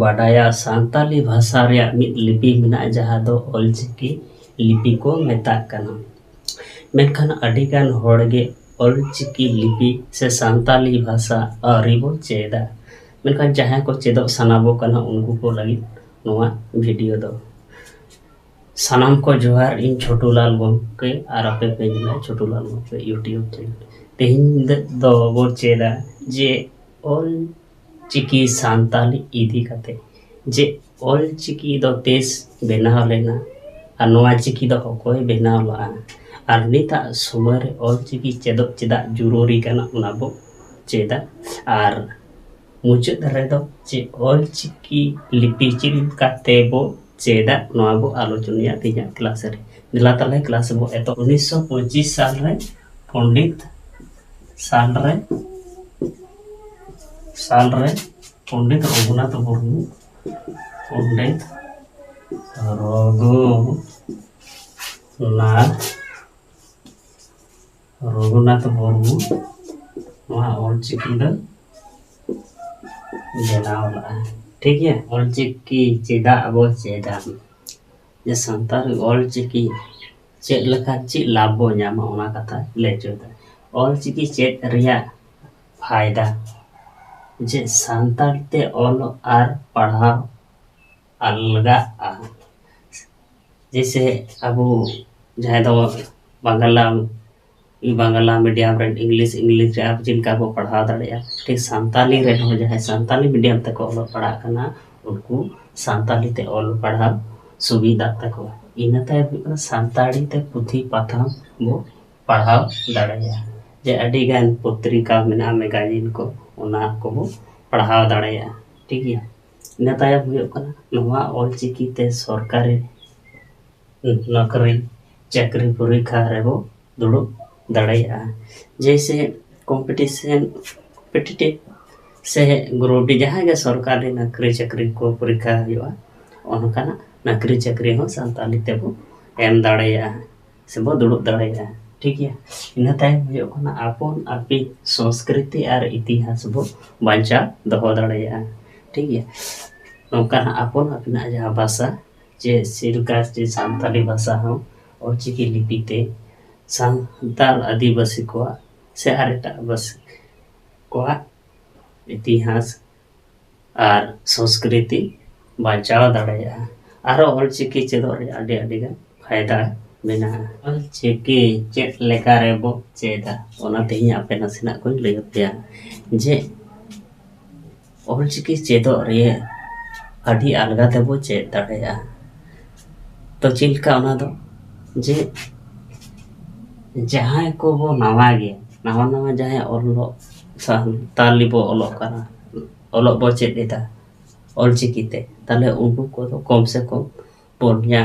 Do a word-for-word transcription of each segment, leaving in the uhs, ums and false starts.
ᱵᱟᱰᱟᱭᱟ, ᱥᱟᱱᱛᱟᱞᱤ ᱵᱷᱟᱥᱟ ᱨᱮᱭᱟᱜ ᱢᱤᱫ ᱞᱤᱯᱤ ᱢᱮᱱᱟᱜᱼᱟ, ᱡᱟᱦᱟᱸ ᱫᱚ ᱚᱞᱪᱤᱠᱤ ᱞᱤᱯᱤ ᱠᱚ ᱢᱮᱛᱟᱜ ᱠᱟᱱᱟ᱾ ᱢᱮᱱᱠᱷᱟᱱ ᱟᱹᱰᱤᱜᱟᱱ ᱦᱚᱲ ᱜᱮ ᱚᱞᱪᱤᱠᱤ ᱞᱤᱯᱤ ᱥᱮ ᱥᱟᱱᱛᱟᱞᱤ ᱵᱷᱟᱥᱟ ᱟᱹᱣᱨᱤ ᱵᱚ ᱪᱮᱫᱟ᱾ ᱢᱮᱱᱠᱷᱟᱱ ᱡᱟᱦᱟᱸᱭ ᱠᱚ ᱪᱮᱫᱚᱜ ᱥᱟᱱᱟ ᱵᱚ ᱠᱟᱱᱟ, ᱩᱱᱠᱩ ᱠᱚ ᱞᱟᱹᱜᱤᱫ ᱱᱚᱣᱟ ᱵᱷᱤᱰᱤᱭᱳ ᱫᱚ᱾ ᱥᱟᱱᱟᱢ ᱠᱚ ᱡᱚᱦᱟᱨ, ᱤᱧ ᱪᱷᱳᱴᱩ ᱞᱟᱞ ᱜᱚᱢᱠᱮ ᱟᱨ ᱟᱯᱮ ᱯᱮ ᱧᱮᱞᱟ ᱪᱷᱳᱴᱩ ᱞᱟᱞ ᱜᱚᱢᱠᱮ YouTube ᱪᱮᱱᱮᱞ᱾ ᱛᱮᱦᱮᱧ ᱫᱚ ᱵᱚ ᱪᱮᱫᱟ ᱡᱮ ᱚᱞ ᱪᱤᱠᱤ ᱥᱟᱱᱛᱟᱞᱤ ᱤᱫᱤ ᱠᱟᱛᱮ, ᱡᱮ ᱚᱞ ᱪᱤᱠᱤ ᱫᱚ ᱛᱤᱥ ᱵᱮᱱᱟᱣ ᱞᱮᱱᱟ ᱟᱨ ᱱᱚᱣᱟ ᱪᱤᱠᱤ ᱫᱚ ᱚᱠᱚᱭ ᱵᱮᱱᱟᱣ ᱞᱟᱜᱼᱟ ᱟᱨ ᱱᱤᱛᱟᱜ ᱥᱚᱢᱚᱭ ᱨᱮ ᱚᱞ ᱪᱤᱠᱤ ᱪᱮᱫᱚᱜ ᱪᱮᱫᱟᱜ ᱡᱚᱨᱩᱨᱤ ᱠᱟᱱᱟ, ᱚᱱᱟ ᱵᱚ ᱪᱮᱫᱟ᱾ ᱟᱨ ᱢᱩᱪᱟᱹᱫ ᱨᱮᱫᱚ ᱡᱮ ᱚᱞ ᱪᱤᱠᱤ ᱞᱤᱯᱤ ᱪᱮᱫ ᱞᱮᱠᱟᱛᱮ ᱵᱚ ᱪᱮᱫᱟ, ᱱᱚᱣᱟ ᱵᱚ ᱟᱞᱳᱪᱚᱱᱟᱭᱟ ᱛᱮᱦᱮᱧᱟᱜ ᱠᱞᱟᱥ ᱨᱮ᱾ ᱫᱮᱞᱟ ᱛᱟᱦᱞᱮ ᱠᱞᱟᱥ ᱵᱚ ᱮᱛᱚᱦᱚᱵ᱾ ᱩᱱᱤᱥᱥᱚ ᱯᱚᱸᱪᱤᱥ ᱥᱟᱞ ᱨᱮ ᱯᱚᱱᱰᱤᱛ ᱥᱟᱞ ᱨᱮ ᱥᱟᱞ ᱨᱮ ᱯᱚᱱᱰᱤᱛ ᱨᱚᱜᱷᱩᱱᱟᱛᱷ ᱢᱩᱨᱢᱩ, ᱯᱚᱱᱰᱤᱛ ᱨᱚᱜᱷᱩᱱᱟᱛᱷ ᱨᱚᱜᱷᱩᱱᱟᱛᱷ ᱢᱩᱨᱢᱩ ᱱᱚᱣᱟ ᱚᱞᱪᱤᱠᱤ ᱫᱚ ᱵᱮᱱᱟᱣ ᱞᱟᱜᱼᱟ᱾ ᱴᱷᱤᱠ ᱜᱮᱭᱟ, ᱚᱞᱪᱤᱠᱤ ᱪᱮᱫᱟᱜ ᱵᱚ ᱪᱮᱫᱟ? ᱡᱮ ᱥᱟᱱᱛᱟᱲᱤ ᱚᱞᱪᱤᱠᱤ ᱪᱮᱫ ᱞᱮᱠᱟ ᱪᱮᱫ ᱞᱟᱵᱷ ᱵᱚ ᱧᱟᱢᱟ, ᱚᱱᱟ ᱠᱟᱛᱷᱟ ᱞᱟᱹᱭ ᱦᱚᱪᱚᱭᱮᱫᱟ᱾ ᱚᱞᱪᱤᱠᱤ ᱪᱮᱫ ᱨᱮᱭᱟᱜ ᱯᱷᱟᱭᱫᱟ, ᱡᱮ ᱥᱟᱱᱛᱟᱲ ᱛᱮ ᱚᱞ ᱟᱨ ᱯᱟᱲᱦᱟᱣ ᱟᱞᱜᱟᱜᱼᱟ᱾ ᱡᱮᱭᱥᱮ ᱟᱵᱚ ᱡᱟᱦᱟᱸᱭ ᱫᱚ ᱵᱟᱝᱞᱟ ᱵᱟᱝᱞᱟ ᱢᱤᱰᱤᱭᱟᱢ ᱨᱮᱱ ᱤᱝᱞᱤᱥ ᱤᱝᱞᱤᱥ ᱨᱮ ᱟᱵᱚ ᱪᱮᱫ ᱞᱮᱠᱟ ᱵᱚ ᱯᱟᱲᱦᱟᱣ ᱫᱟᱲᱮᱭᱟᱜᱼᱟ, ᱴᱷᱤᱠ ᱥᱟᱱᱛᱟᱞᱤ ᱨᱮᱱ ᱦᱚᱸ ᱡᱟᱦᱟᱸᱭ ᱥᱟᱱᱛᱟᱞᱤ ᱢᱤᱰᱤᱭᱟᱢ ᱛᱮᱠᱚ ᱚᱞᱚᱜ ᱯᱟᱲᱦᱟᱜ ᱠᱟᱱᱟ, ᱩᱱᱠᱩ ᱥᱟᱱᱛᱟᱞᱤ ᱛᱮ ᱚᱞ ᱯᱟᱲᱦᱟᱣ ᱥᱩᱵᱤᱫᱷᱟᱜ ᱛᱟᱠᱚᱣᱟ᱾ ᱤᱱᱟᱹ ᱛᱟᱭᱚᱢ ᱦᱩᱭᱩᱜ ᱠᱟᱱᱟ ᱥᱟᱱᱛᱟᱲᱤ ᱛᱮ ᱯᱩᱛᱷᱤ ᱯᱟᱛᱷᱟᱢ ᱵᱚ ᱯᱟᱲᱦᱟᱣ ᱫᱟᱲᱮᱭᱟᱜᱼᱟ᱾ ᱡᱮ ᱟᱹᱰᱤ ᱜᱟᱱ ᱯᱚᱛᱨᱤᱠᱟ ᱢᱮᱱᱟᱜᱼᱟ, ᱢᱮᱜᱟᱡᱤᱱ ᱠᱚ, ᱚᱱᱟ ᱠᱚᱵᱚ ᱯᱟᱲᱦᱟᱣ ᱫᱟᱲᱮᱭᱟᱜᱼᱟ᱾ ᱴᱷᱤᱠ ᱜᱮᱭᱟ, ᱤᱱᱟᱹ ᱛᱟᱭᱚᱢ ᱦᱩᱭᱩᱜ ᱠᱟᱱᱟ ᱱᱚᱣᱟ ᱚᱞᱪᱤᱠᱤ ᱛᱮ ᱥᱚᱨᱠᱟᱨᱤ ᱱᱚᱠᱨᱤ ᱪᱟᱹᱠᱨᱤ ᱯᱚᱨᱤᱠᱠᱷᱟ ᱨᱮᱵᱚ ᱫᱩᱲᱩᱵ ᱫᱟᱲᱮᱭᱟᱜᱼᱟ᱾ ᱡᱮᱭᱥᱮ ᱠᱚᱢᱯᱤᱴᱤᱥᱮᱱ ᱠᱚᱢᱯᱤᱴᱤᱴᱤᱵᱷ ᱥᱮ ᱜᱨᱩᱯ ᱰᱤ ᱡᱟᱦᱟᱸ ᱜᱮ ᱥᱚᱨᱠᱟᱨᱤ ᱱᱚᱠᱨᱤ ᱪᱟᱹᱠᱨᱤ ᱠᱚ ᱯᱚᱨᱤᱠᱠᱷᱟ ᱦᱩᱭᱩᱜᱼᱟ, ᱚᱱᱠᱟᱱᱟᱜ ᱱᱚᱠᱨᱤ ᱪᱟᱹᱠᱨᱤ ᱦᱚᱸ ᱥᱟᱱᱛᱟᱲᱤ ᱛᱮᱵᱚ ᱮᱢ ᱫᱟᱲᱮᱭᱟᱜᱼᱟ ᱥᱮᱵᱚ ᱫᱩᱲᱩᱵ ᱫᱟᱲᱮᱭᱟᱜᱼᱟ᱾ ᱴᱷᱤᱠ ᱜᱮᱭᱟ, ᱤᱱᱟᱹ ᱛᱟᱭᱚᱢ ᱦᱩᱭᱩᱜ ᱠᱟᱱᱟ ᱟᱯᱚᱱ ᱟᱹᱯᱤᱱ ᱥᱚᱝᱥᱠᱨᱤᱛᱤ ᱟᱨ ᱤᱛᱤᱦᱟᱥ ᱵᱚ ᱵᱟᱧᱪᱟᱣ ᱫᱚᱦᱚ ᱫᱟᱲᱮᱭᱟᱜᱼᱟ᱾ ᱴᱷᱤᱠ ᱜᱮᱭᱟ, ᱱᱚᱝᱠᱟᱱᱟᱜ ᱟᱯᱚᱱ ᱟᱹᱯᱤᱱᱟᱜ ᱡᱟᱦᱟᱸ ᱵᱷᱟᱥᱟ, ᱪᱮ ᱥᱤᱨᱠᱟ ᱪᱮ ᱥᱟᱱᱛᱟᱞᱤ ᱵᱷᱟᱥᱟ ᱦᱚᱸ ᱚᱞᱪᱤᱠᱤ ᱞᱤᱯᱤ ᱛᱮ ᱥᱟᱱᱛᱟᱲ ᱟᱹᱫᱤᱵᱟᱹᱥᱤ ᱠᱚᱣᱟᱜ ᱥᱮ ᱟᱨ ᱮᱴᱟᱜ ᱵᱷᱟᱥᱟ ᱠᱚᱣᱟᱜ ᱤᱛᱤᱦᱟᱥ ᱟᱨ ᱥᱚᱸᱥᱠᱨᱤᱛᱤ ᱵᱟᱧᱪᱟᱣ ᱫᱟᱲᱮᱭᱟᱜᱼᱟ᱾ ᱟᱨᱦᱚᱸ ᱚᱞᱪᱤᱠᱤ ᱪᱮᱫᱚᱜ ᱨᱮᱭᱟᱜ ᱟᱹᱰᱤ ᱟᱹᱰᱤ ᱜᱟᱱ ᱯᱷᱟᱭᱫᱟ ᱢᱮᱱᱟᱜᱼᱟ᱾ ᱚᱞᱪᱤᱠᱤ ᱪᱮᱫ ᱞᱮᱠᱟ ᱨᱮᱵᱚ ᱪᱮᱫᱟ, ᱚᱱᱟ ᱛᱮᱦᱮᱧ ᱟᱯᱮ ᱱᱟᱥᱮᱱᱟᱜ ᱠᱚᱧ ᱞᱟᱹᱭ ᱟᱯᱮᱭᱟ ᱡᱮ ᱚᱞᱪᱤᱠᱤ ᱪᱮᱫᱚᱜ ᱨᱮ ᱟᱹᱰᱤ ᱟᱞᱜᱟ ᱛᱮᱵᱚ ᱪᱮᱫ ᱫᱟᱲᱮᱭᱟᱜᱼᱟ᱾ ᱛᱚ ᱪᱮᱫ ᱞᱮᱠᱟ ᱚᱱᱟ ᱫᱚ? ᱡᱮ ᱡᱟᱦᱟᱸᱭ ᱠᱚᱵᱚ ᱱᱟᱣᱟ ᱜᱮ, ᱱᱟᱣᱟ ᱱᱟᱣᱟ ᱡᱟᱦᱟᱸᱭ ᱚᱞᱚᱜ, ᱥᱟᱱᱛᱟᱞᱤ ᱵᱚ ᱚᱞᱚᱜ ᱠᱟᱱᱟ, ᱚᱞᱚᱜ ᱵᱚ ᱪᱮᱫ ᱮᱫᱟ ᱚᱞᱪᱤᱠᱤ ᱛᱮ, ᱛᱟᱦᱞᱮ ᱩᱱᱠᱩ ᱠᱚᱫᱚ ᱠᱚᱢ ᱥᱮ ᱠᱚᱢ ᱯᱩᱱᱭᱟ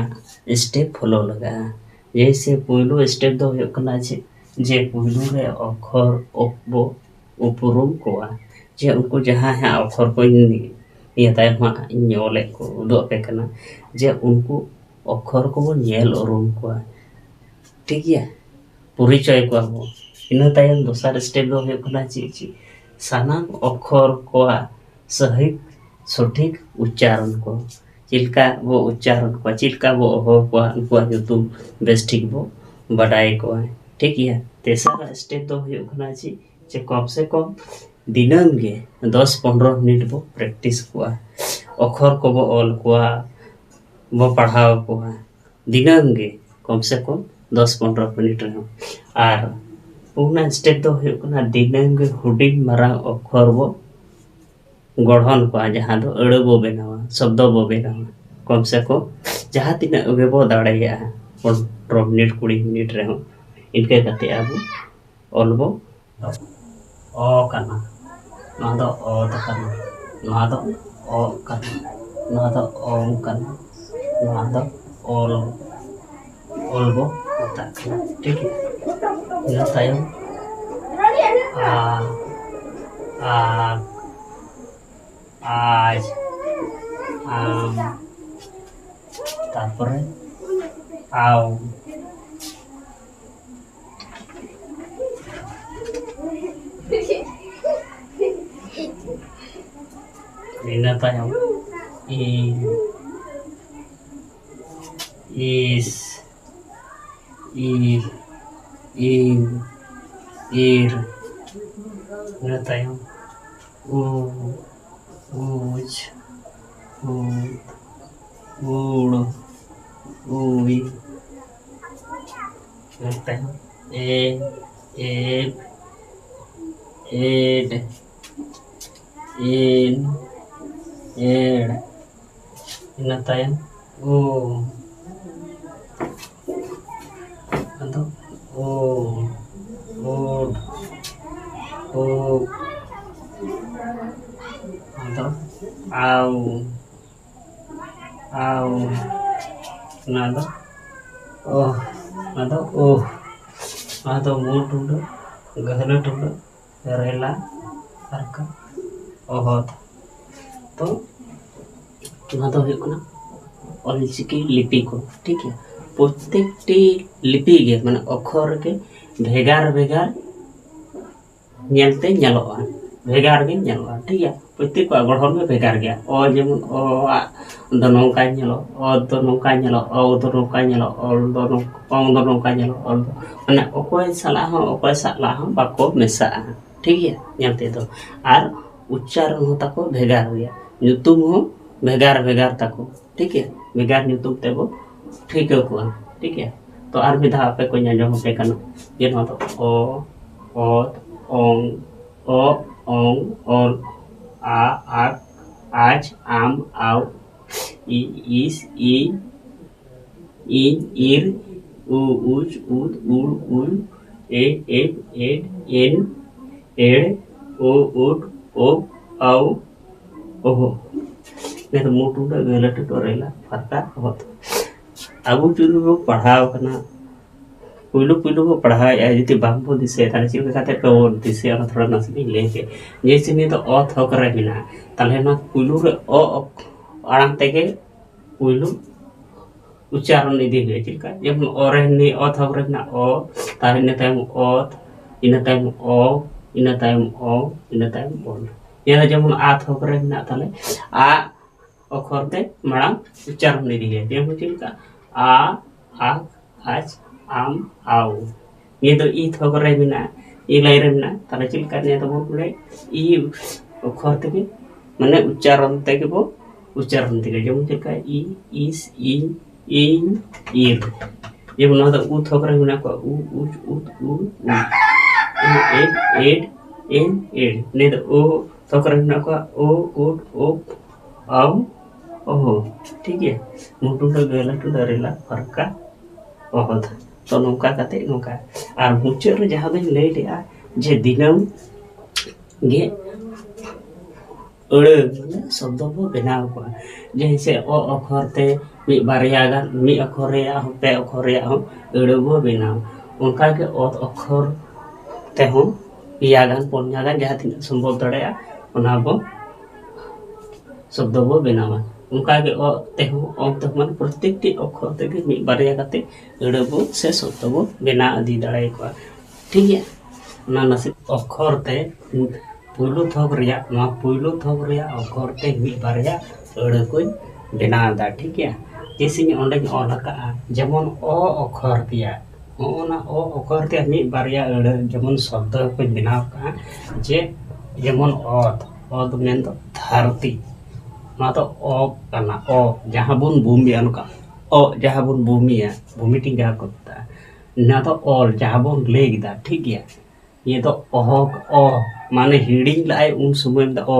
step follow ᱞᱟᱜᱟᱜᱼᱟ᱾ ᱡᱮᱭᱥᱮ ᱯᱩᱭᱞᱩ step ᱫᱚ ᱦᱩᱭᱩᱜ ᱠᱟᱱᱟ ᱡᱮ, ᱡᱮ ᱯᱩᱭᱞᱩ ᱨᱮ ᱚᱠᱷᱚᱨ ᱚᱠ ᱵᱚ ᱩᱯᱨᱩᱢ ᱠᱚᱣᱟ, ᱡᱮ ᱩᱱᱠᱩ ᱡᱟᱦᱟᱸ ᱦᱟᱸᱜ ᱚᱠᱷᱚᱨ ᱠᱚ ᱤᱧ ᱱᱤᱭᱟᱹ ᱛᱟᱭᱚᱢ ᱦᱟᱸᱜ ᱤᱧ ᱚᱞᱮᱫ ᱠᱚ ᱩᱫᱩᱜ ᱟᱯᱮ ᱠᱟᱱᱟ, ᱡᱮ ᱩᱱᱠᱩ ᱚᱠᱷᱚᱨ ᱠᱚᱵᱚᱱ ᱧᱮᱞ ᱩᱨᱩᱢ ᱠᱚᱣᱟ, ᱴᱷᱤᱠ ᱜᱮᱭᱟ, ᱯᱚᱨᱤᱪᱚᱭ ᱠᱚᱣᱟ ᱵᱚ᱾ ᱤᱱᱟᱹ ᱛᱟᱭᱚᱢ ᱫᱚᱥᱟᱨ step ᱫᱚ ᱦᱩᱭᱩᱜ ᱠᱟᱱᱟ ᱪᱮᱫ ᱪᱮᱫ ᱥᱟᱱᱟᱢ ᱚᱠᱷᱚᱨ ᱠᱚᱣᱟᱜ ᱥᱟᱹᱦᱤ ᱥᱚᱴᱷᱤᱠ ᱩᱪᱪᱟᱨᱚᱱ ᱠᱚ, ᱪᱮᱫ ᱞᱮᱠᱟ ᱵᱚ ᱩᱪᱪᱟᱨᱚᱱ ᱠᱚᱣᱟ, ᱪᱮᱫ ᱞᱮᱠᱟ ᱵᱚ ᱦᱚᱦᱚ ᱠᱚᱣᱟ, ᱩᱱᱠᱩᱣᱟᱜ ᱧᱩᱛᱩᱢ ᱵᱮᱥ ᱴᱷᱤᱠ ᱵᱚ ᱵᱟᱰᱟᱭ ᱠᱚᱣᱟ, ᱴᱷᱤᱠ ᱜᱮᱭᱟ᱾ ᱛᱮᱥᱟᱨᱟᱜ step ᱫᱚ ᱦᱩᱭᱩᱜ ᱠᱟᱱᱟ ᱪᱮᱫ, ᱪᱮ ᱠᱚᱢ ᱥᱮ ᱠᱚᱢ ᱫᱤᱱᱟᱹᱢ ᱜᱮ ᱫᱚᱥ ᱯᱚᱱᱨᱚ ᱢᱤᱱᱤᱴ ᱵᱚ practice ᱠᱚᱣᱟ, ᱚᱠᱷᱚᱨ ᱠᱚᱵᱚ ᱚᱞ ᱠᱚᱣᱟ, ᱵᱚ ᱯᱟᱲᱦᱟᱣ ᱠᱚᱣᱟ ᱫᱤᱱᱟᱹᱢ ᱜᱮ, ᱠᱚᱢ ᱥᱮ ᱠᱚᱢ ᱫᱚᱥ ᱯᱚᱱᱨᱚ ᱢᱤᱱᱤᱴ ᱨᱮᱦᱚᱸ᱾ ᱟᱨ ᱯᱩᱱᱟᱜ step ᱫᱚ ᱦᱩᱭᱩᱜ ᱠᱟᱱᱟ ᱫᱤᱱᱟᱹᱢ ᱜᱮ ᱦᱩᱰᱤᱧ ᱢᱟᱨᱟᱝ ᱚᱠᱷᱚᱨ ᱵᱚ ᱜᱚᱲᱦᱚᱱ ᱠᱚᱣᱟ, ᱡᱟᱦᱟᱸ ᱫᱚ ᱟᱹᱲᱟᱹ ᱵᱚ ᱵᱮᱱᱟᱣᱟ, ᱥᱚᱵᱫᱚ ᱵᱚ ᱵᱮᱱᱟᱣᱟ᱾ ᱠᱚᱢ ᱥᱮ ᱠᱚᱢ ᱡᱟᱦᱟᱸ ᱛᱤᱱᱟᱹᱜ ᱜᱮᱵᱚ ᱫᱟᱲᱮᱭᱟᱜᱼᱟ, ᱯᱚᱱᱨᱚ ᱢᱤᱱᱤᱴ, ᱠᱩᱲᱤ ᱢᱤᱱᱤᱴ ᱨᱮᱦᱚᱸ ᱤᱱᱠᱟᱹ ᱠᱟᱛᱮ ᱟᱵᱚ ᱚᱞ ᱵᱚ ᱚ ᱠᱟᱱᱟ, ᱱᱚᱣᱟ ᱫᱚ ᱚ ᱠᱟᱱᱟ, ᱱᱚᱣᱟ ᱫᱚ ᱚ ᱠᱟᱱᱟ, ᱱᱚᱣᱟ ᱫᱚ ᱚᱝ ᱠᱟᱱᱟ, ᱱᱚᱣᱟ ᱫᱚ ᱚᱞ, ᱚᱞ ᱵᱚ ᱢᱮᱛᱟᱜ ᱠᱟᱱᱟ, ᱴᱷᱤᱠ ᱜᱮᱭᱟ᱾ ᱤᱱᱟᱹ ᱛᱟᱭᱚᱢ ᱟ, ᱟ, ᱟᱡ, ᱟᱢ, ᱛᱟᱨᱯᱚᱨᱮ ᱟᱣ᱾ ᱤᱱᱟᱹ ᱛᱟᱭᱚᱢ ᱤ, ᱤᱥ, ᱤ, ᱤᱧ, ᱤᱨ᱾ ᱤᱱᱟᱹ ᱛᱟᱭᱚᱢ ᱩ, ᱩᱡ, ᱩᱫ, ᱩᱲ, ᱩᱭ᱾ ᱤᱱᱟᱹ ᱛᱟᱭᱚᱢ ᱮ, ᱮᱵ, ᱮᱰ, ᱮᱱ, ᱮᱲ᱾ ᱤᱱᱟᱹ ᱛᱟᱭᱚᱢ ᱳ᱾ ᱟᱫᱚ ᱳ, ᱳᱰ, ᱳ᱾ ᱟᱫᱚ ᱟᱣ, ᱟᱣ᱾ ᱚᱱᱟ ᱫᱚ ᱳ, ᱚᱱᱟ ᱫᱚ ᱳ᱾ ᱚᱱᱟ ᱫᱚ ᱢᱩ ᱴᱩᱰᱟᱹ, ᱜᱟᱹᱦᱞᱟᱹ ᱴᱩᱰᱟᱹ, ᱨᱮᱞᱟ, ᱟᱨᱠᱟ, ᱚᱦᱚᱫ᱾ ᱛᱚ ᱱᱚᱣᱟ ᱫᱚ ᱦᱩᱭᱩᱜ ᱠᱟᱱᱟ ᱚᱞᱪᱤᱠᱤ ᱞᱤᱯᱤ ᱠᱚ, ᱴᱷᱤᱠ ᱜᱮᱭᱟ᱾ ᱯᱨᱚᱛᱮᱠᱴᱤ ᱞᱤᱯᱤ ᱜᱮ, ᱢᱟᱱᱮ ᱚᱠᱷᱚᱨ ᱨᱮᱜᱮ ᱵᱷᱮᱜᱟᱨ ᱵᱷᱮᱜᱟᱨ ᱧᱮᱞᱛᱮ ᱧᱮᱞᱚᱜᱼᱟ, ᱵᱷᱮᱜᱟᱨ ᱜᱮ ᱧᱮᱞᱚᱜᱼᱟ, ᱴᱷᱤᱠ ᱜᱮᱭᱟ᱾ ᱯᱨᱚᱛᱮᱠ ᱠᱚᱣᱟᱜ ᱜᱚᱲᱦᱚᱱ ᱜᱮ ᱵᱷᱮᱜᱟᱨ ᱜᱮᱭᱟ᱾ ᱚ ᱡᱮᱢᱚᱱ ᱚ ᱟᱜ ᱫᱚ ᱱᱚᱝᱠᱟ ᱧᱮᱞᱚᱜ, ᱚ ᱫᱚ ᱱᱚᱝᱠᱟ ᱧᱮᱞᱚᱜ, ᱚ ᱫᱚ ᱱᱚᱝᱠᱟ ᱧᱮᱞᱚᱜ, ᱚᱞ ᱫᱚ ᱱᱚᱝ-, ᱚᱝ ᱫᱚ ᱱᱚᱝᱠᱟ ᱧᱮᱞᱚᱜ, ᱚᱞ ᱫᱚ, ᱢᱟᱱᱮ ᱚᱠᱚᱭ ᱥᱟᱞᱟᱜ ᱦᱚᱸ ᱚᱠᱚᱭ ᱥᱟᱞᱟᱜ ᱦᱚᱸ ᱵᱟᱠᱚ ᱢᱮᱥᱟᱜᱼᱟ, ᱴᱷᱤᱠ ᱜᱮᱭᱟ, ᱧᱮᱞ ᱛᱮᱫᱚ᱾ ᱟᱨ ᱩᱪᱪᱟᱨᱚᱱ ᱦᱚᱸ ᱛᱟᱠᱚ ᱵᱷᱮᱜᱟᱨ ᱜᱮᱭᱟ, ᱧᱩᱛᱩᱢ ᱦᱚᱸ ᱵᱷᱮᱜᱟᱨ ᱵᱷᱮᱜᱟᱨ ᱛᱟᱠᱚ, ᱴᱷᱤᱠ ᱜᱮᱭᱟ, ᱵᱷᱮᱜᱟᱨ ᱧᱩᱛᱩᱢ ᱛᱮᱵᱚ ᱴᱷᱤᱠᱟᱹ ᱠᱚᱣᱟ, ᱴᱷᱤᱠ ᱜᱮᱭᱟ᱾ ᱛᱚ ᱟᱨ ᱢᱤᱫ ᱫᱷᱟᱣ ᱟᱯᱮ ᱠᱚᱧ ᱟᱸᱡᱚᱢ ᱟᱯᱮ ᱠᱟᱱᱟ, ᱡᱮ ᱱᱚᱣᱟ ᱫᱚ ᱚ, ᱚᱛ, ᱚᱝ, ᱚ, ᱚᱝ, ᱚᱞ, ᱟ, ᱟᱠ, ᱟᱡ, ᱟᱢ, ᱟᱣ, ᱤ, ᱤᱥ, ᱤ, ᱤᱧ, ᱤᱨ, ᱩ, ᱩᱡ, ᱩᱫ, ᱩᱲ, ᱩᱭ, ᱮ, ᱮᱵ, ᱮᱰ, ᱮᱱ, ᱮᱲ, ᱳ, ᱳᱰ, ᱳᱵ, ᱟᱣ, ᱳᱦᱳ᱾ ᱱᱤᱭᱟᱹ ᱫᱚ ᱢᱩ ᱴᱩᱰᱟᱹ, ᱜᱟᱹᱦᱞᱟᱹ ᱴᱩᱰᱟᱹ, ᱨᱮᱞᱟ, ᱯᱷᱟᱨᱠᱟ, ᱚᱦᱚᱫ᱾ ᱟᱵᱚ ᱡᱩᱫᱤ ᱵᱚ ᱯᱟᱲᱦᱟᱣ ᱠᱟᱱᱟ, ᱯᱩᱭᱞᱩ ᱯᱩᱭᱞᱩ ᱵᱚ ᱯᱟᱲᱦᱟᱣᱮᱫᱼᱟ, ᱡᱩᱫᱤ ᱵᱟᱝ ᱵᱚ ᱫᱤᱥᱟᱹᱭᱟ, ᱛᱟᱦᱞᱮ ᱪᱮᱫ ᱞᱮᱠᱟ ᱠᱟᱛᱮ ᱵᱚ ᱫᱤᱥᱟᱹᱭᱟ? ᱚᱱᱟ ᱛᱷᱚᱲᱟ ᱱᱟᱥᱮ ᱞᱤᱧ ᱞᱟᱹᱭ ᱯᱮ᱾ ᱡᱮᱭᱥᱮ ᱱᱤᱭᱟᱹ ᱫᱚ ᱚ ᱛᱷᱚᱠ ᱨᱮ ᱢᱮᱱᱟᱜᱼᱟ, ᱛᱟᱦᱞᱮ ᱱᱚᱣᱟ ᱯᱩᱭᱞᱩ ᱨᱮ ᱚ ᱚᱠ-, ᱟᱲᱟᱝ ᱛᱮᱜᱮ ᱯᱩᱭᱞᱩ ᱩᱪᱪᱟᱨᱚᱱ ᱤᱫᱤ ᱦᱩᱭᱩᱜᱼᱟ᱾ ᱪᱮᱫ ᱞᱮᱠᱟ? ᱡᱮᱢᱚᱱ ᱚ ᱨᱮ ᱱᱤᱭᱟᱹ ᱚ ᱛᱷᱚᱠ ᱨᱮ ᱢᱮᱱᱟᱜᱼᱟ ᱚ, ᱛᱟᱦᱞᱮ ᱤᱱᱟᱹ ᱛᱟᱭᱚᱢ ᱚᱛ, ᱤᱱᱟᱹ ᱛᱟᱭᱚᱢ ᱚ, ᱤᱱᱟᱹ ᱛᱟᱭᱚᱢ ᱚ, ᱤᱱᱟᱹ ᱛᱟᱭᱚᱢ ᱚᱞ᱾ ᱱᱤᱭᱟᱹ ᱫᱚ ᱡᱮᱢᱚᱱ ᱟ ᱛᱷᱚᱠ ᱨᱮ ᱢᱮᱱᱟᱜ ᱛᱟᱞᱮ ᱟ, ᱚᱠᱷᱚᱨ ᱛᱮ ᱢᱟᱲᱟᱝ ᱩᱪᱪᱟᱨᱚᱱ ᱤᱫᱤᱭᱟ᱾ ᱡᱮᱢᱚᱱ ᱪᱮᱫ ᱞᱮᱠᱟ? ᱟ, ᱟᱠ, ᱟᱪ, ᱟᱢ, ᱟᱣ᱾ ᱱᱤᱭᱟᱹ ᱫᱚ ᱤ ᱛᱷᱚᱠ ᱨᱮ ᱢᱮᱱᱟᱜᱼᱟ, ᱤ ᱞᱟᱭᱤᱱ ᱨᱮ ᱢᱮᱱᱟᱜᱼᱟ᱾ ᱛᱟᱦᱞᱮ ᱪᱮᱫ ᱞᱮᱠᱟ? ᱱᱤᱭᱟᱹ ᱫᱚᱵᱚᱱ ᱵᱚᱞᱮ ᱤ ᱚᱠᱷᱚᱨ ᱛᱮᱜᱮ, ᱢᱟᱱᱮ ᱩᱪᱪᱟᱨᱚᱱ ᱛᱮᱜᱮ ᱵᱚ ᱩᱪᱪᱟᱨᱚᱱ ᱛᱮᱜᱮ᱾ ᱡᱮᱢᱚᱱ ᱪᱮᱫ ᱞᱮᱠᱟ? ᱤ, ᱤᱥ, ᱤᱧ, ᱤᱧ, ᱤᱨ᱾ ᱡᱮᱢᱚᱱ ᱱᱚᱣᱟ ᱫᱚ ᱩ ᱛᱷᱚᱠ ᱨᱮ ᱢᱮᱱᱟᱜ ᱠᱚᱣᱟ, ᱩ, ᱩᱪ, ᱩᱫ, ᱩ, ᱩ᱾ ᱮ, ᱮᱰ, ᱮᱰ, ᱮᱱ, ᱮᱰ᱾ ᱱᱤᱭᱟᱹ ᱫᱚ ᱳ ᱛᱷᱚᱠ ᱨᱮ ᱢᱮᱱᱟᱜ ᱠᱚᱣᱟ, ᱳ, ᱳᱴ, ᱳᱯ, ᱟᱣ, ᱚᱦᱚ᱾ ᱴᱷᱤᱠ ᱜᱮᱭᱟ? ᱢᱩ ᱴᱩᱰᱟᱹ ᱜᱟᱹ ᱞᱟ ᱴᱩᱰᱟᱹ ᱨᱮ ᱞᱟ ᱯᱷᱟᱨᱠᱟ ᱚᱦᱚᱫ᱾ ᱛᱚ ᱱᱚᱝᱠᱟ ᱠᱟᱛᱮ ᱱᱚᱝᱠᱟ᱾ ᱟᱨ ᱢᱩᱪᱟᱹᱫ ᱨᱮ ᱡᱟᱦᱟᱸ ᱫᱚᱧ ᱞᱟᱹᱭ ᱞᱮᱜᱼᱟ ᱡᱮ ᱫᱤᱱᱟᱹᱢ ᱜᱮ ᱟᱹᱲᱟᱹ ᱢᱟᱱᱮ ᱥᱚᱵᱫᱚ ᱵᱚ ᱵᱮᱱᱟᱣ ᱠᱚᱣᱟ᱾ ᱡᱮᱭᱥᱮ ᱚ ᱚᱠᱷᱚᱨ ᱛᱮ ᱢᱤᱫ ᱵᱟᱨᱭᱟ ᱜᱟᱱ, ᱢᱤᱫ ᱚᱠᱷᱚᱨ ᱨᱮᱭᱟᱜ ᱦᱚᱸ, ᱯᱮ ᱚᱠᱷᱚᱨ ᱨᱮᱭᱟᱜ ᱦᱚᱸ ᱟᱹᱲᱟᱹ ᱵᱚ ᱵᱮᱱᱟᱣᱟ᱾ ᱚᱱᱠᱟᱜᱮ ᱚᱛ ᱚᱠᱷᱚᱨ ᱛᱮᱦᱚᱸ ᱯᱮᱭᱟ ᱜᱟᱱ, ᱯᱩᱱᱭᱟ ᱜᱟᱱ, ᱡᱟᱦᱟᱸ ᱛᱤᱱᱟᱹᱜ ᱥᱚᱢᱵᱷᱚᱵ ᱫᱟᱲᱮᱭᱟᱜᱼᱟ, ᱚᱱᱟ ᱵᱚ ᱥᱚᱵᱫᱚ ᱵᱚ ᱵᱮᱱᱟᱣᱟ᱾ ᱚᱱᱠᱟᱜᱮ ᱚ ᱛᱮᱦᱚᱸ, ᱚ ᱛᱮᱦᱚᱸ, ᱢᱟᱱᱮ ᱯᱨᱚᱛᱮᱠᱴᱤ ᱚᱠᱷᱚᱨ ᱛᱮᱜᱮ ᱢᱤᱫ ᱵᱟᱨᱭᱟ ᱠᱟᱛᱮ ᱟᱹᱲᱟᱹ ᱵᱚ ᱥᱮ ᱥᱚᱵᱫᱚ ᱵᱚ ᱵᱮᱱᱟᱣ ᱤᱫᱤ ᱫᱟᱲᱮᱭᱟᱠᱚᱣᱟ᱾ ᱴᱷᱤᱠ ᱜᱮᱭᱟ? ᱚᱱᱟ ᱱᱟᱥᱮ ᱚᱠᱷᱚᱨ ᱛᱮ ᱯᱩᱭᱞᱩ ᱛᱷᱚᱠ ᱨᱮᱭᱟᱜ, ᱱᱚᱣᱟ ᱯᱩᱭᱞᱩ ᱛᱷᱚᱠ ᱨᱮᱭᱟᱜ ᱚᱠᱷᱚᱨ ᱛᱮ ᱢᱤᱫ ᱵᱟᱨᱭᱟ ᱟᱹᱲᱟᱹ ᱠᱚᱧ ᱵᱮᱱᱟᱣ ᱮᱫᱟ᱾ ᱴᱷᱤᱠ ᱜᱮᱭᱟ? ᱡᱮᱭᱥᱮ ᱤᱧ ᱚᱸᱰᱮᱧ ᱚᱞ ᱟᱠᱟᱫᱼᱟ, ᱡᱮᱢᱚᱱ ᱚ ᱚᱠᱷᱚᱨ ᱛᱮᱭᱟᱜ, ᱱᱚᱜᱼᱚ ᱱᱟ ᱚ ᱚᱠᱷᱚᱨ ᱛᱮᱭᱟᱜ ᱢᱤᱫ ᱵᱟᱨᱭᱟ ᱟᱹᱲᱟᱹ ᱡᱮᱢᱚᱱ ᱥᱚᱵᱫᱚ ᱠᱚᱧ ᱵᱮᱱᱟᱣ ᱟᱠᱟᱫᱼᱟ, ᱡᱮ ᱡᱮᱢᱚᱱ ᱚᱛ, ᱚᱛ ᱢᱮᱱᱫᱚ ᱫᱷᱟᱹᱨᱛᱤ, ᱱᱚᱣᱟ ᱫᱚ ᱚ ᱠᱟᱱᱟ, ᱚ ᱡᱟᱦᱟᱸ ᱵᱚᱱ ᱵᱷᱩᱢᱤᱭᱟ, ᱱᱚᱝᱠᱟ ᱚ ᱡᱟᱦᱟᱸ ᱵᱚᱱ ᱵᱷᱩᱢᱤᱭᱟ, ᱵᱷᱩᱢᱤᱴᱤᱝ ᱡᱟᱦᱟᱸ ᱠᱚ ᱢᱮᱛᱟᱜᱼᱟ, ᱱᱚᱣᱟ ᱫᱚ ᱚᱞ ᱡᱟᱦᱟᱸ ᱵᱚᱱ ᱞᱟᱹᱭ ᱠᱮᱫᱟ᱾ ᱴᱷᱤᱠ ᱜᱮᱭᱟ? ᱱᱤᱭᱟᱹ ᱫᱚ ᱚᱦᱚ, ᱚ, ᱢᱟᱱᱮ ᱦᱤᱲᱤᱧ ᱞᱟᱜᱼᱟᱭ ᱩᱱ ᱥᱚᱢᱚᱭ ᱫᱚ ᱚ,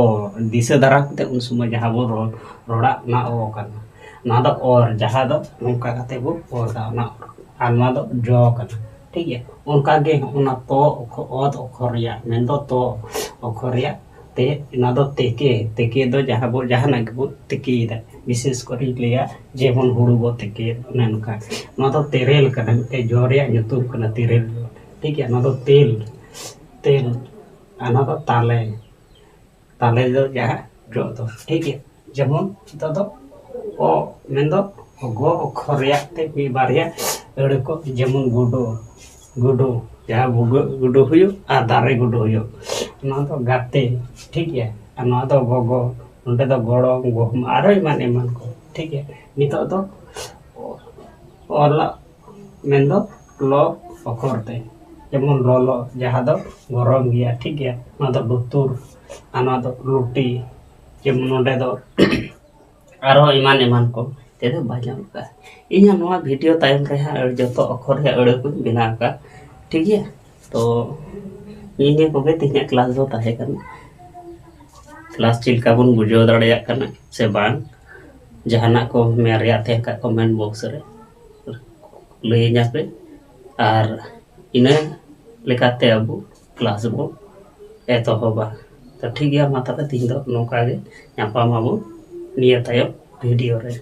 ᱫᱤᱥᱟᱹ ᱫᱷᱟᱨᱟ ᱠᱟᱛᱮ ᱩᱱ ᱥᱚᱢᱚᱭ ᱡᱟᱦᱟᱸ ᱵᱚᱱ ᱨᱚᱲ, ᱨᱚᱲᱟ, ᱚᱱᱟ ᱚ ᱠᱟᱱᱟ᱾ ᱱᱚᱣᱟ ᱫᱚ ᱚᱨ, ᱡᱟᱦᱟᱸ ᱫᱚ ᱱᱚᱝᱠᱟ ᱠᱟᱛᱮ ᱵᱚ ᱚᱨ ᱫᱟ, ᱚᱱᱟ ᱚᱨ᱾ ᱟᱨ ᱱᱚᱣᱟ ᱫᱚ ᱡᱚ ᱠᱟᱱᱟ᱾ ᱴᱷᱤᱠ ᱜᱮᱭᱟ? ᱚᱱᱠᱟ ᱜᱮ ᱚᱱᱟ ᱛᱚ ᱚᱠᱷᱚ-, ᱚᱛ ᱚᱠᱷᱚᱨ ᱨᱮᱭᱟᱜ, ᱢᱮᱱᱫᱚ ᱛᱚ ᱚᱠᱷᱚᱨ ᱨᱮᱭᱟᱜ ᱛᱮ, ᱚᱱᱟ ᱫᱚ ᱛᱮᱠᱮ, ᱛᱮᱠᱮ ᱫᱚ ᱡᱟᱦᱟᱸ ᱵᱚ, ᱡᱟᱦᱟᱱᱟᱜ ᱜᱮᱵᱚᱱ ᱛᱮᱠᱮᱭᱮᱫᱟ᱾ ᱵᱤᱥᱮᱥ ᱠᱚᱨᱮᱧ ᱞᱟᱹᱭᱟ, ᱡᱮᱢᱚᱱ ᱦᱩᱲᱩ ᱵᱚ ᱛᱮᱠᱮᱭᱮᱫ, ᱚᱱᱮ ᱚᱱᱠᱟ᱾ ᱱᱚᱣᱟ ᱫᱚ ᱛᱮᱨᱮᱞ ᱠᱟᱱᱟ, ᱢᱤᱫᱴᱮᱡ ᱡᱚ ᱨᱮᱭᱟᱜ ᱧᱩᱛᱩᱢ ᱠᱟᱱᱟ ᱛᱮᱨᱮᱞ᱾ ᱴᱷᱤᱠ ᱜᱮᱭᱟ? ᱱᱚᱣᱟ ᱫᱚ ᱛᱮᱞ, ᱛᱮᱞ, ᱟᱨ ᱱᱚᱣᱟ ᱫᱚ ᱛᱟᱞᱮ᱾ ᱛᱟᱞᱮ ᱫᱚ ᱡᱟᱦᱟᱸ ᱡᱚ ᱫᱚ, ᱴᱷᱤᱠ ᱜᱮᱭᱟ? ᱡᱮᱢᱚᱱ ᱱᱤᱛᱚᱜ ᱫᱚ ᱚ ᱢᱮᱱᱫᱚ ᱜᱚ ᱚᱠᱷᱚᱨ ᱨᱮᱭᱟᱜ ᱛᱮ ᱢᱤᱫ ᱵᱟᱨᱭᱟ ᱟᱹᱲᱟᱹ ᱠᱚ, ᱡᱮᱢᱚᱱ ᱜᱩᱰᱩ, ᱜᱩᱰᱩ, ᱡᱟᱦᱟᱸ ᱵᱷᱩᱜᱟᱹᱜ ᱜᱩᱰᱩ ᱦᱩᱭᱩᱜ ᱟᱨ ᱫᱟᱨᱮ ᱜᱩᱰᱩ ᱦᱩᱭᱩᱜ, ᱱᱚᱣᱟ ᱫᱚ ᱜᱟᱛᱮ, ᱴᱷᱤᱠ ᱜᱮᱭᱟ? ᱟᱨ ᱱᱚᱣᱟ ᱫᱚ ᱜᱚᱜᱚ, ᱱᱚᱸᱰᱮ ᱫᱚ ᱜᱚᱲᱚᱢ, ᱜᱩᱦᱩᱢ, ᱟᱨᱦᱚᱸ ᱮᱢᱟᱱ ᱮᱢᱟᱱ ᱠᱚ᱾ ᱴᱷᱤᱠ ᱜᱮᱭᱟ, ᱱᱤᱛᱚᱜ ᱫᱚ ᱚᱞᱟᱜ ᱢᱮᱱᱫᱚ ᱞᱚ ᱚᱠᱷᱚᱨ ᱛᱮ, ᱡᱮᱢᱚᱱ ᱞᱚᱞᱚ, ᱡᱟᱦᱟᱸ ᱫᱚ ᱜᱚᱨᱚᱢ ᱜᱮᱭᱟ᱾ ᱴᱷᱤᱠ ᱜᱮᱭᱟ, ᱱᱚᱣᱟ ᱫᱚ ᱞᱩᱛᱩᱨ, ᱟᱨ ᱱᱚᱣᱟ ᱫᱚ ᱞᱩᱴᱤ᱾ ᱡᱮᱢᱚᱱ ᱱᱚᱸᱰᱮ ᱫᱚ ᱟᱨᱦᱚᱸ ᱮᱢᱟᱱ ᱮᱢᱟᱱ ᱠᱚ ᱛᱮᱫᱚ ᱵᱟᱭ ᱧᱟᱢᱚᱜ ᱠᱟᱱᱟ᱾ ᱤᱧᱟᱹᱜ ᱱᱚᱣᱟ ᱵᱷᱤᱰᱤᱭᱳ ᱛᱟᱭᱚᱢ ᱨᱮ ᱦᱟᱸᱜ ᱡᱚᱛᱚ ᱚᱠᱷᱚᱨ ᱨᱮᱭᱟᱜ ᱟᱹᱲᱟᱹ ᱠᱚᱧ ᱵᱮᱱᱟᱣ ᱟᱠᱟᱫ᱾ ᱴᱷᱤᱠ ᱜᱮᱭᱟ, ᱛᱚ ᱱᱤᱭᱟᱹ ᱠᱚᱜᱮ ᱛᱮᱦᱮᱧᱟᱜ ᱠᱞᱟᱥ ᱫᱚ ᱛᱟᱦᱮᱸ ᱠᱟᱱᱟ᱾ ᱠᱞᱟᱥ ᱪᱮᱫ ᱞᱮᱠᱟ ᱵᱚᱱ ᱵᱩᱡᱷᱟᱹᱣ ᱫᱟᱲᱮᱭᱟᱜ ᱠᱟᱱᱟ ᱥᱮ ᱵᱟᱝ, ᱡᱟᱦᱟᱱᱟᱜ ᱠᱚ ᱢᱮᱱ ᱨᱮᱭᱟᱜ ᱛᱟᱦᱮᱸ ᱠᱷᱟᱡ ᱠᱚᱢᱮᱱᱴ ᱵᱚᱠᱥ ᱨᱮ ᱞᱟᱹᱭᱟᱹᱧᱟ ᱯᱮ᱾ ᱟᱨ ᱤᱱᱟᱹ ᱞᱮᱠᱟᱛᱮ ᱟᱵᱚ ᱠᱞᱟᱥ ᱵᱚᱱ ᱮᱛᱚᱦᱚᱵᱟ᱾ ᱛᱚ ᱴᱷᱤᱠ ᱜᱮᱭᱟ, ᱢᱟ ᱛᱚᱵᱮ ᱛᱤᱦᱤᱧ ᱫᱚ ᱱᱚᱝᱠᱟ ᱜᱮ, ᱧᱟᱯᱟᱢ ᱟᱵᱚ ᱱᱤᱭᱟᱹ ᱛᱟᱭᱚᱢ ᱵᱷᱤᱰᱤᱭᱳ ᱨᱮ᱾